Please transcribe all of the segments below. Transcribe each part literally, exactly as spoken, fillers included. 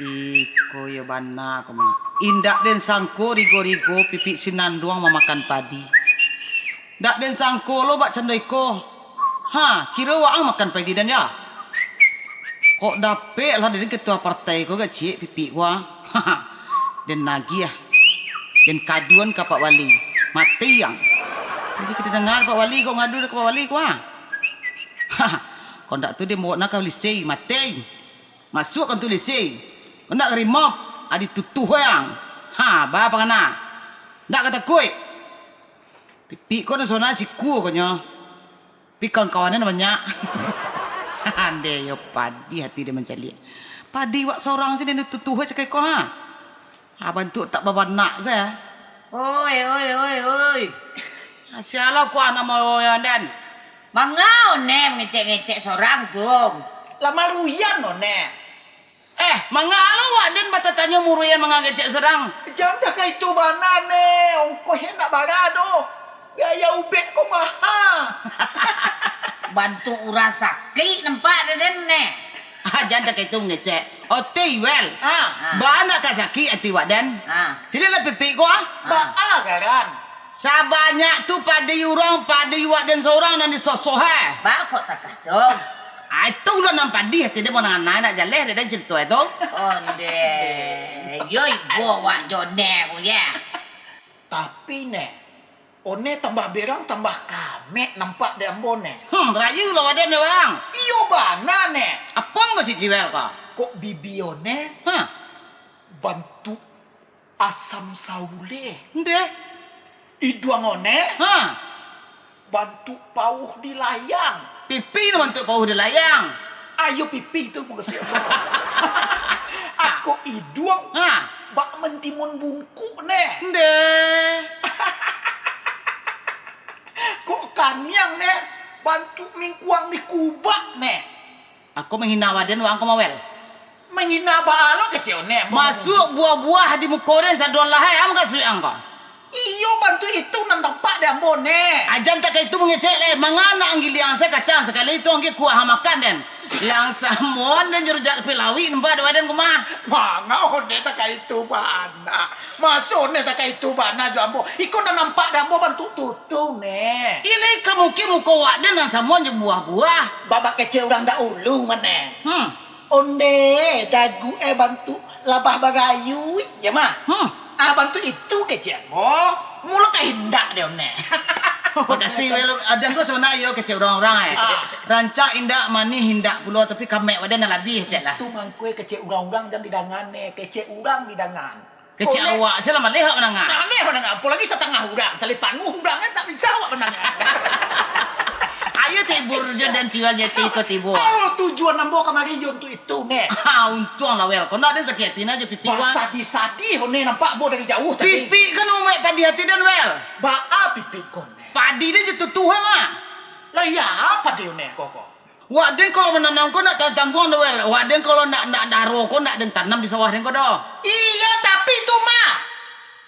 Iko yo bana ko mah. Indak den sangko rigo-rigo pipik sinanduang mamakan padi. Ndak den sangko lo bak cando iko. Ha, kiro waang makan padi den ya? Kok dapek lah den ketua partai ko agak ciek pipik ko ah. Den nagiah. Den kaduan ka Pak Wali. Mati ang. Jadi kita dengar Pak Wali kok ngadu ka Pak Wali ko ah. Kok ndak tu den bawa na ka lisei, mati. Masuak kan tu lisei. Kok ndak ka rimop, adi tutuh ang. Ha, ba pangana. Ndak ka takuik. Pipik ko nasonal siku ko nyo. Pi kawan-kawan banyak. Ande yo padi hati dia mancaliak. Padi wak sorang sini tutuh cakai ko ha. Ha, bantuak tak babanak sajo. Oi, oi, oi, oi. Sialah kuah namo oi den. Manga one mangecek-ngecek sorang tu? Lah maruyan one. Eh, manga lo wak den batatanyo muruyan mangecek sorang? Jan takah itu bana ne, ongkoh nak bara doh. Biaya ubek ko maha. Bantuak urang sakik nampak dek den ne. Ah, jan takah itu mangecek. Oti well. Ah. Bana ka sakik ati wak den. Ah. Ciliak lah pipik ko ah. Baa garan. Sabanyak tu padi urang, padi wak den sorang nan disosoh eh. Baa kok takah tu? Ah, itu lo nan padi ati den mau nangana nak jaleh dek den cerito itu. Onde. Yo ibo wak jone ko ya. Tapi ne, one tambah berang tambah kamek nampak dek ambo ne. Hmm, rayu lo waden dek urang. Iyo bana ne. Apo mangko si Ciwel ko? Kok bibi one? Ha. Bantuak asam sauleh. Ndeh. Iduang one. Ha. Bantuak pauh di layang. Pipi no bantuak pauh di layang. Ayo pipi tu mukasuik ambo. Ako iduang. Ha. Bak mentimun bungkuk ne. Ndeh. Kok kaniang ne bantuak mingkuang di kubak ne. Ako manghina waden wak ang ko mawel. Manghina baa lo kecek one. Masuak buah-buah di muko den sadolah eh, ang mukasuik ang ko. Iyo bantuak itu nan tampak dek ambo ne. Ajan takah itu mangecek leh, manga nak ang giliang se kacang sakali itu ang kuah makan den. Lang samuan den jerujak pi lawik nampak dek waden ko mah. Manga one takah itu bana. Maso ne takah itu bana jo ambo. Iko nan nampak dek ambo bantuak tutu ne. Iko ka mungkin muko waden nan samuan jo buah-buah. Babak kecek urang dahulu mane. Hmm. Onde, dagu eh bantuak labah bagayuik je mah. Hmm. Ah, bantuak itu kecek ambo. Mulo ka indak dek one. Makasih weh lo, adan ko sabana iyo kecek urang-urang eh. Ah. Rancak indak, manih indak pulo, tapi kamek waden nan labiah cek lah. Itu mangko eh kecek urang-urang jan didangan eh, kecek urang didangan. Kecek awak, sia lah maleh awak mandanga. Maleh mandanga, apolagi satangah urang, salipanuah urang kan tak bisa awak mandanga. Ayo tibur jo dan ciwa jati ko tibur. Ayo tujuan ambo kamari yo untuak itu ne. Ha, untuang lah Wel, kok ndak den sakik hati nah jo pipik wan. Basadih-sadih one nampak ambo dari jauah tadi. Pipik kan umaik padih hati den Wel. Baa pipik ko ne? Padih den jo tutuh eh mak. Lah iya padih ne kok kok. Wak den kalau mananam ko ndak tangguang doh Wel. Wak den kalau nak, nak daro ko ndak den tanam di sawah den ko doh. Iyo, tapi tu mah.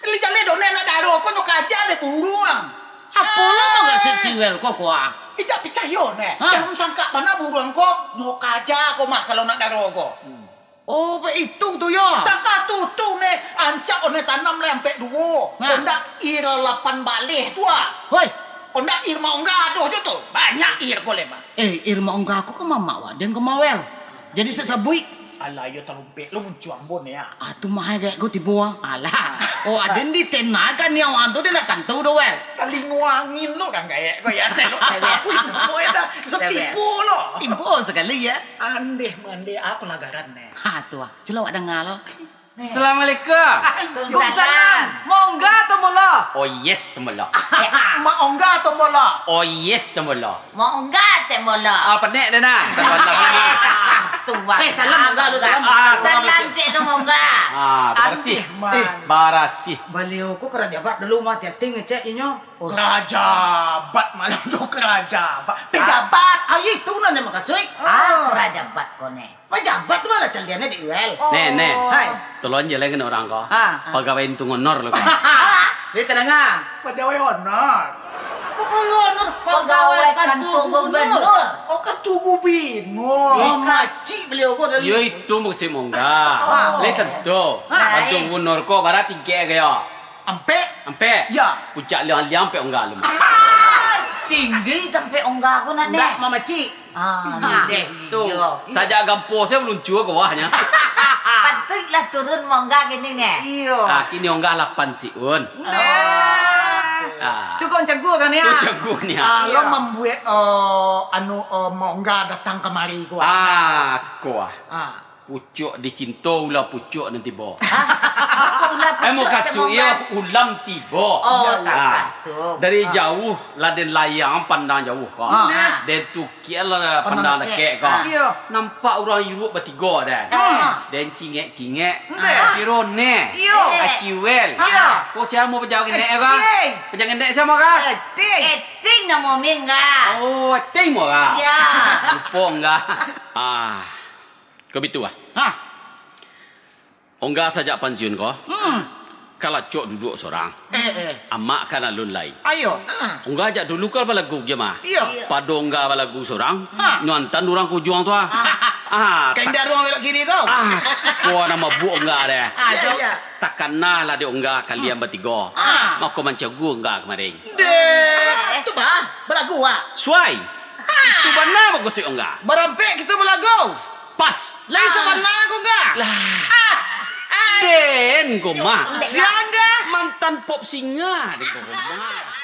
Jaleh-jaleh doh ne nak daro ko nyo kaja dek buruang. Apo lo mangasuik si Wel ko kuah? Indak picayo ne. Ha? Jan sangkak bana buruang ko nyo kaja ko mah kalau nak daro ko. Oh, baitu tu yo. Takah tutu ne, ancak one tanam lai ampek duo. Ha. Kondak ir lapan baleh tu ah. Hoi. Kondak ir maongga doh jo tu. Banyak ir ko lai mah. Eh, ir maongga ko ka mamak wak den ko mah Wel. Jadi sasabuik. Alah, iyo talumpek lo muncuang bon ya. Ah, tu mah gaek ko tibo ah. Alah. Oh, aden di tena kan ni awak tu dia nak tantu doh Wel. Talingo angin lo kan gaek ko ya. Lo sasabuik ko ya dah. Lo tibo lo. Tibo sakali ya. Andeh mandeh apo lagaran ne. Ha tu ah. Culo awak danga lo. Assalamualaikum. Waalaikumsalam. Maongga atau molo? Oh yes, temolo. Maongga atau molo? Oh yes, temolo. Maongga atau molo? Ah, panek dah nah. Tu bang. Eh, salam maongga lu, salam. Ah, salam. Salam cek tu maongga. Ah, barasih. Andeh, man. Eh, barasih. Baliau ko karaja bat dulu mah, hati-hati ngecek inyo. Oh. Karaja bat malam tu karaja bat. Pejabat. Ah, itu nan dia makasuik. Ah, karaja bat ko ne. Pejabat tu malah caliannya di Wel. Oh. Nek, nek. Hai. Tolong je lah kena orang ko. Ha. Pegawai untung honor lo ko. Dia tadanga. Pegawai honor. Pegawai honor. Pegawai kantor gubernur. Oh, kantor gubernur. Oh, macik baliau ko dari. Yo, itu musim ongga. Ah. Lai tantu. Ah. Bantuak gubernur ko bara tingkek ko yo. Ampek? Ampek? Ya. Puncak liang-liang ampek ongga lu. Tinggi tampek ongga ko nak, Neh. Ndak mamacik. Ah, deh. Tu. Iyo. Sajak gampo sajo baluncua ka bawahnyo. Patuiklah turun maongga kini, Neh. Iyo. Ah, kini ongga lapan siun. Nah. Ah. Tu kok canggu kan, ya? Tu canggu ni, ah. Ah, lo mambuek, eh, anu, eh, maongga datang kamari ko, ah. Ah, ko, ah. Ah. Pucuak dicinto, ulam pucuak nan tibo. Hah? Kok ulam pucuak? Eh, mukasuik iyo, ulam tibo. Oh, ah, tak tu. Dari jauah lah den layang pandang jauah ko. Ah. Den tukiak lah pandang dakek ko. Ah. Iyo. Nampak urang Europe batigo deh. Ah. Den cingek-cingek. Ndeh. Piro neh? Iyo. Aciwel. Iyo. Ko sia namo paja ngenek ko? Eting. Paja ngenek sia namo ko? Eting. Eting namo Ming ko. Oh, Eting namo ko? Ya. Lupo ongga. Ah. Ko bitu ah. Hah? Ongga sajak pansiun ko, hmm, kalacok duduak sorang. Eh, eh. Amak kan alun lai. Ayo. Ongga jak dulu kan balagu jo mah. Iyo. Pado ongga balagu sorang, ha, nyo antan urang ka ujuang tu ah. Ah. Ka indak urang belok kiri tu. Ah, ko nan mabuak ongga deh. Ah, iyo, iyo. Takana lah dek ongga kalian batigo. Ah. Mako mancagu ongga kamarin. Deh. Tu bah, balagu ah. Suai. Itu bana bagosip ongga. Barampek kito balagu. Pas. Lai sabana ko ongga. Lah. Den ko mah. Sia ongga. Mantan pop singa den ko mah.